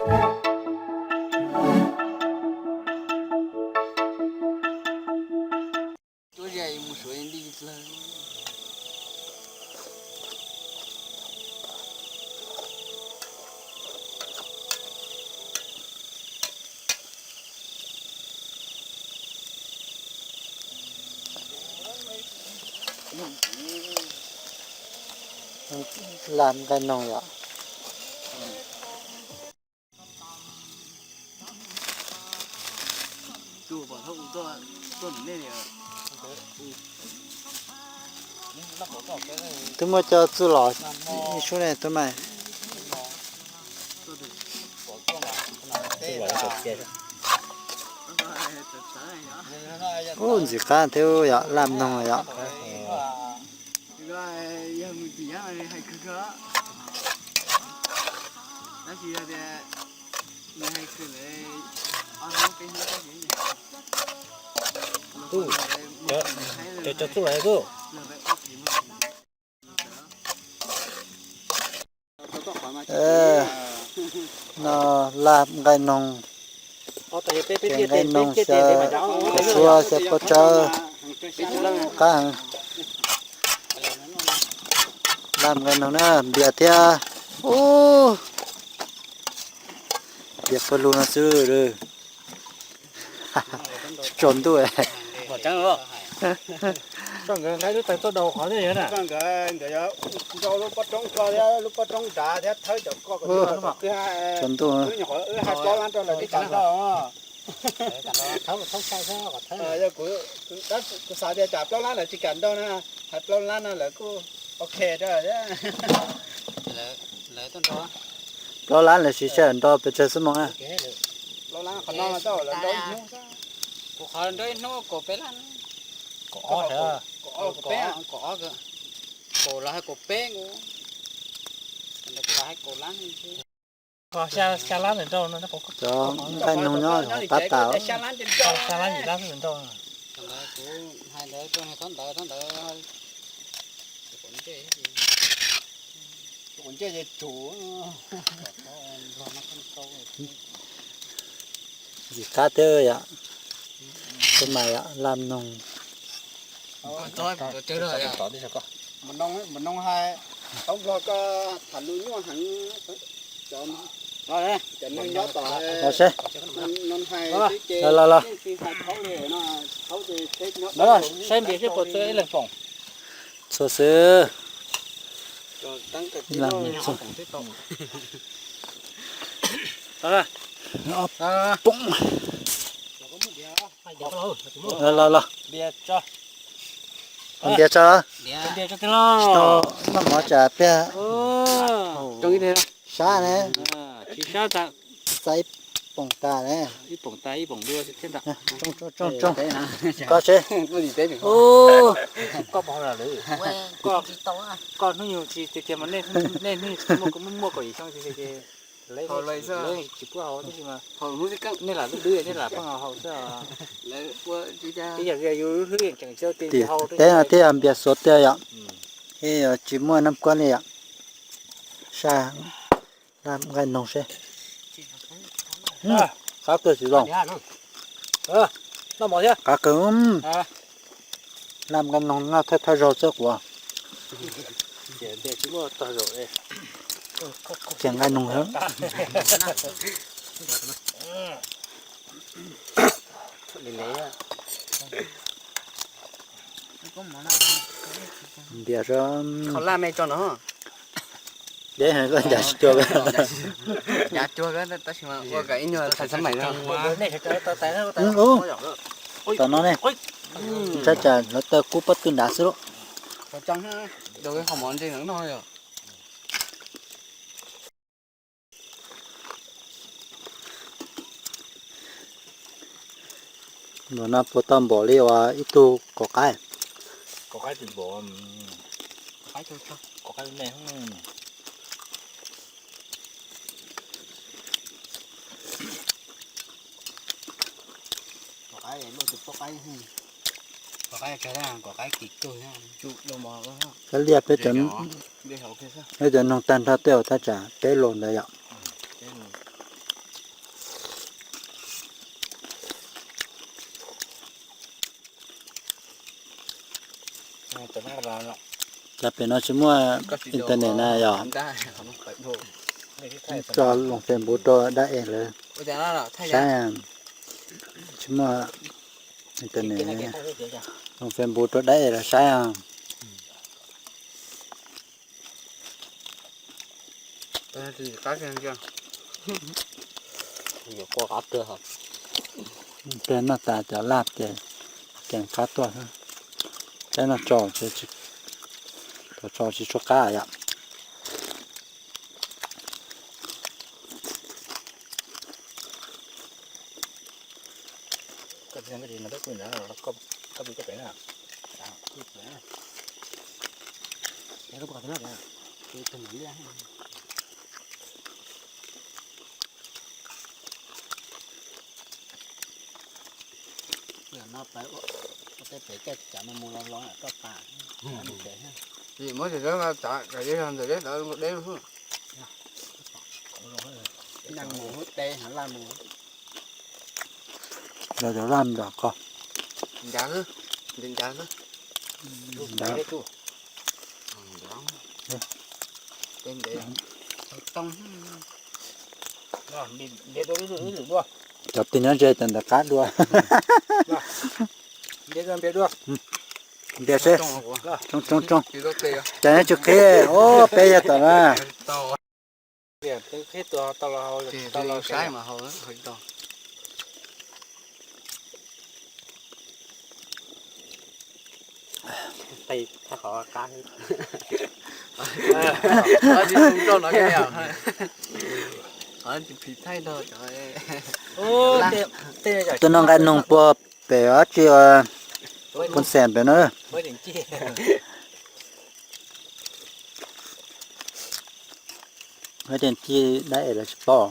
Lam nqaij noog yom. Twb muaj cov txuj lom ib sub ne tub mas. Ub, ntxim qab thiab yom, laj noog yom. Cov txuj lom tub. No laj nqaij noog, ces nqaij noog xyaw, kua txhuab xyaw pob tsawb, qab heev. Laj nqaij noog na, npias thiab. Ub, npias pawg lug no xwb. Tsaus ntuj. Nkawd, nkawd yuav nrau lub pob roob ko thiab lub pob roob nrad thiab thawb cov ko kom tsaus ntuj. Wb nyuam qhuav wb hais plaub lab rau lawv tib tsam nrau. Yog kuv, kuv xav tias tsam plaub lab lawv tsis kam nrau na, hais plaub lab no lawv kuj ok rau. Plaub lab lawv siv sij hawm nrau pes tsawg xuab moos na? Plaub lab qhov no lawv nrau ib hnub. Kuv qhov nrau ib hnub kaum peb lab. Kaum ob, kaum ob, kaum los hais kaum peb nkaus. Xya lab ntawm nrau no. Cov nqaij noog nyob hauv qab tas. Xya lab yim lab xwb ntawm nrau. Kuv hais ntawd rau nws thob ntawd, thob ntawd. Ntxim qab thiab yom. Tub mas yom, laj noog. Mus noog hais, thaum Nplog koj tham lus nyuaj heev. Cov neeg nyob tom, los seb. Los los los. Saib npias seb puas txog ib leeg foom. Txhua xwb. Poom. Los los los. Npias tso. Tsis tau noj mov tsam pliag. Sab ne. Tsis sab, xaiv poom tas ne. Ib poom tas ib poom dua thiab ntag. Tsooj tsooj tsooj. Koj seb. Koj hnub nyoog tsis tiag tiag mas nej hnub muaj kaum yim xyoo tiag tiag ces lawv tsis pub haus tab sis mas nej lam twb twb nej lam pheej haus xwb. Twb yog yus lub hlwb tseem xyaw tiag ces haus. Teb no thiaj yog npias xuav tiag yom. Thiab yog tsis muaj nab kuab li yom. Saj, nqaij noog seb. Qab kawg txiv Looj. Qab kawg. Laj nqaij noog noj thawj thawj zaug xwb kuv. Ces nqaij noog. Npias sab. Deb heev koj ncav tsis cuag. Ncav cuag tab sis mas ua kom ib nyuag thaij xab maim. Tom no ne. Ntshai tsam lawv taw kub pob tw nrad xwb lauj. Npaum no puas tau npaum li uas ib tug kaum qaib? Kav liam peb cov, peb cov noog tag nrho tej uas thaj tsam peb los ntawd yom. Cas pem no tsis muaj internet na yom? Tso loos Facebook rau dab es lawv saib. Tsis muaj internet, loos Facebook rau dab es lawv saib. Peb noj tas cov laj ces, ces qab tuaj. Peb noj tso, tso tsis tshua qab yom. No peb ua teb pem caij cav no mus los los koj tas. Muab cov dawb tso, cov dawb ntawm deb, dawb deb. Neeg mus hub teb, laj mus. Los cov laj mus yom ko. Ncav xwb, ncav xwb. Cov twg nyob ze cov ntawd qab dua. Ntiav seb. Tsoo tsoo tsoo. Cas nyob tsis qhib, o, peb yog tom na. Tus no nqaij noog puag pem ob tsi, Phoos Xees pem no. Dab es lawv tsis paub.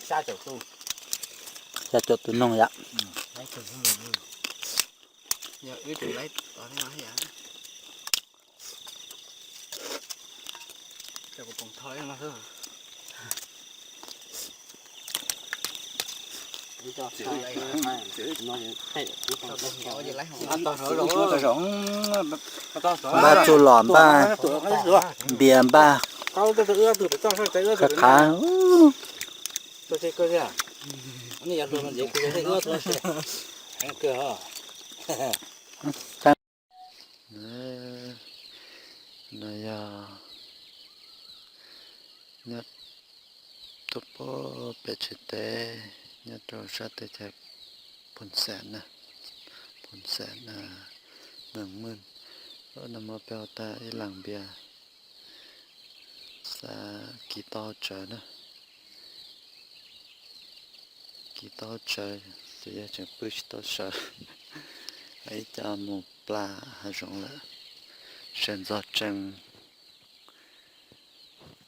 Xya caum tus noog yom. Npaj txuj lom npaj, npias npaj, qhav qhav. No yog nyob tuaj pem tsev teb, nyob rau sab teb chaws Phoos Xees na, Phoos Xees na, Mees Mej. No mas peb ua tag ib las npias, xav kis tau hauv tsawv na, kis tau hauv tsawv ces yog tseem pw tsis tau sawv, ib co mus plas hav zoov lawm, sawv ntxov tsees.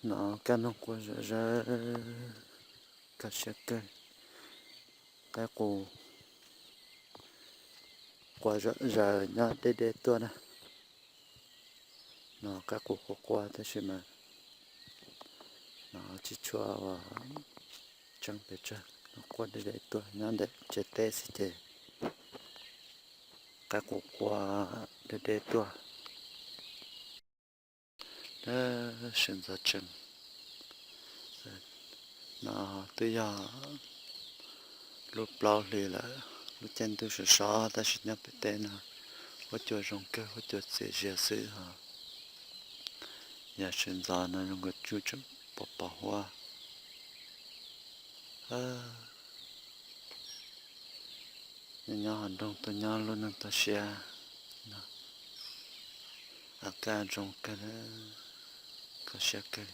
No kab noog qua zom zaws, kab siab kawg, qaib qus qua zom zaws nyob deb deb tuaj na. No qaib qus qua qua tab sis mas no tsis tshua ua tseeb pes tsawg, no qua deb deb tuaj nyob ntawm tsev teb xwb ces qaib qus qua deb deb tuaj. Sawv ntxov tsees. No twb yog lub plaub hlis lawm, lub caij ntuj sov sov tab sis nyob pem teb no huab cua zoo kawg, huab cua txias zias xwb os. Yog sawv ntxov no zoo nkaus tsuj tseem pos pos huab. Nyob nyob hauv nroog tuaj nyob lub neej toj siab no, a kaj zoo kawg, kho siab kawg.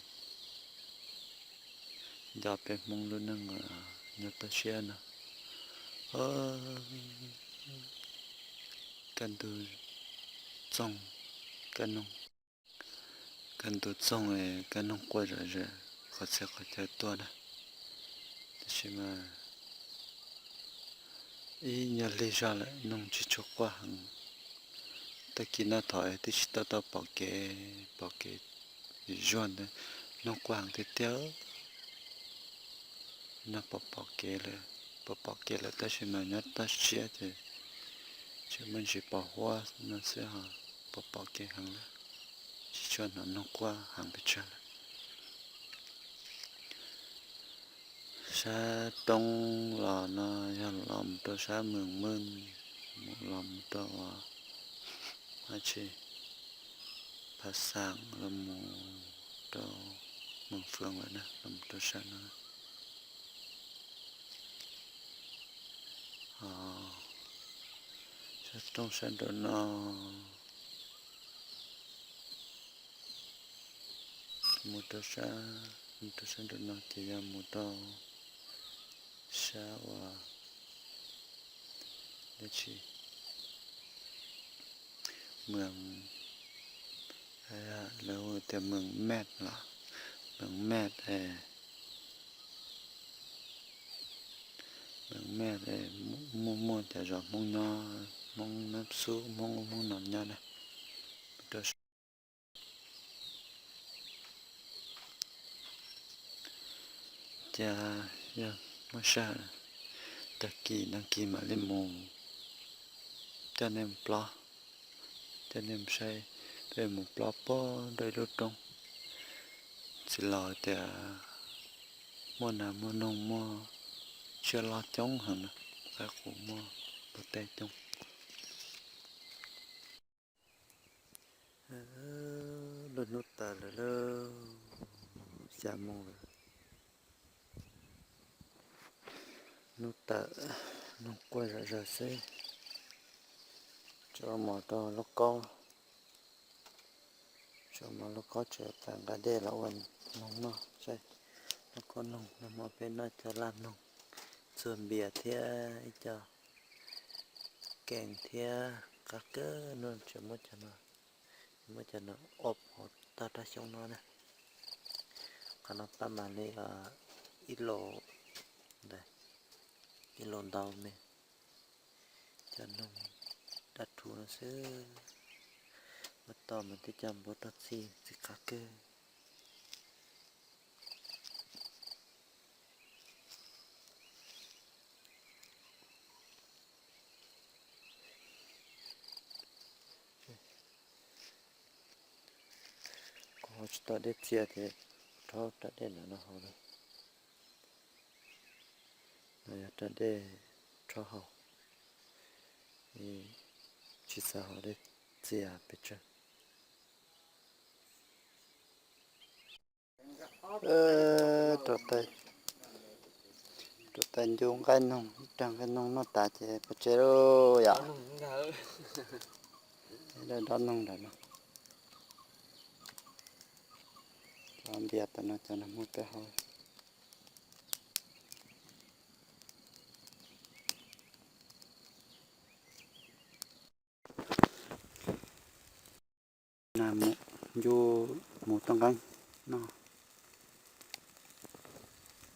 Nco peb Hmoob lub neej nyob toj siab no. Kaj ntug txoog, kaj noog, kaj ntug txoog, kaj noog quaj zom zaws qhov txhia qhov chaw tuaj na. Tab sis mas ib nyuag lig zog lawm noog tsis tshua quaj heev. Tag kis no thaum twb tsis tau tau pom kev, pom kev zuag ntawd noog quaj heev tiag tiag. No pom pom kev lawm, pom pom kev lawm tab sis mas nyob toj siab ces Tseem muaj ntsis pos huab no xwb ho pos pom kev heev lawm, tsis tshua hnov noog quaj heev pes tsawg lawm. Sab roob los no yog los mus rau sab Mees Meej, mus los mus rau dab tsi, Phav Xaam los mus rau Mees Fwm lawm na, los mus rau sab no. Sab roob sab nraum no, mus rau sab, mus rau sab nraum no ces yog mus rau sab uas dab tsi, Mees, lawv hu tias Mees Mej los, Mees Mej es, Mees Mej es muaj muaj cov zos Hmoob nyob, Hmoob Nab Xub, Hmoob ub Hmoob no nyob na. Ces yog muaj sij hawm, tag kis nag kis mam li mus coj nej mus plob, coj nej mus saib, peb mus plob puag nram ib lub roob. Txiv laus tias muaj nas muaj noog muaj tsiaj loj coob heev na, qaib qus muaj luaj teb coob. Lub hnub tawm lawm lauj, xya moo lawm. Hnub tawm, noog quaj zom zaws xwb. Tso mov rau lauj kaub, tso mov lauj kaub tseem tas nqa dej los ua noog noj saib. Lauj kaub noog, nag hmo peb noj cov laj noog, txuag npias thiab ib co kees thiab qab kawg no, tseem muab cov no, muab cov no ob hauv toj rab xyoob no na. Qhov no pab mam li ib los ntawd, ib los ntau me, cov noog dab rhuv no xwb. Ua tau mas twb coj npua tuaj txhij txiv qab kawg. Kuv haus tsis tau dej txias ces rhaub rab dej ntawm no haus na. No yog rab dej rhaub haus, tsis xav haus dej txias pes tsawg. Rau taws ncu nqaij noog, ib rag nqaij noog noj tas ces pov tseg lauj yom. Dob noog ntawm no, cov npias tam no cov no muab peb haus. Nas mus ncu mus toj nqeeb noj.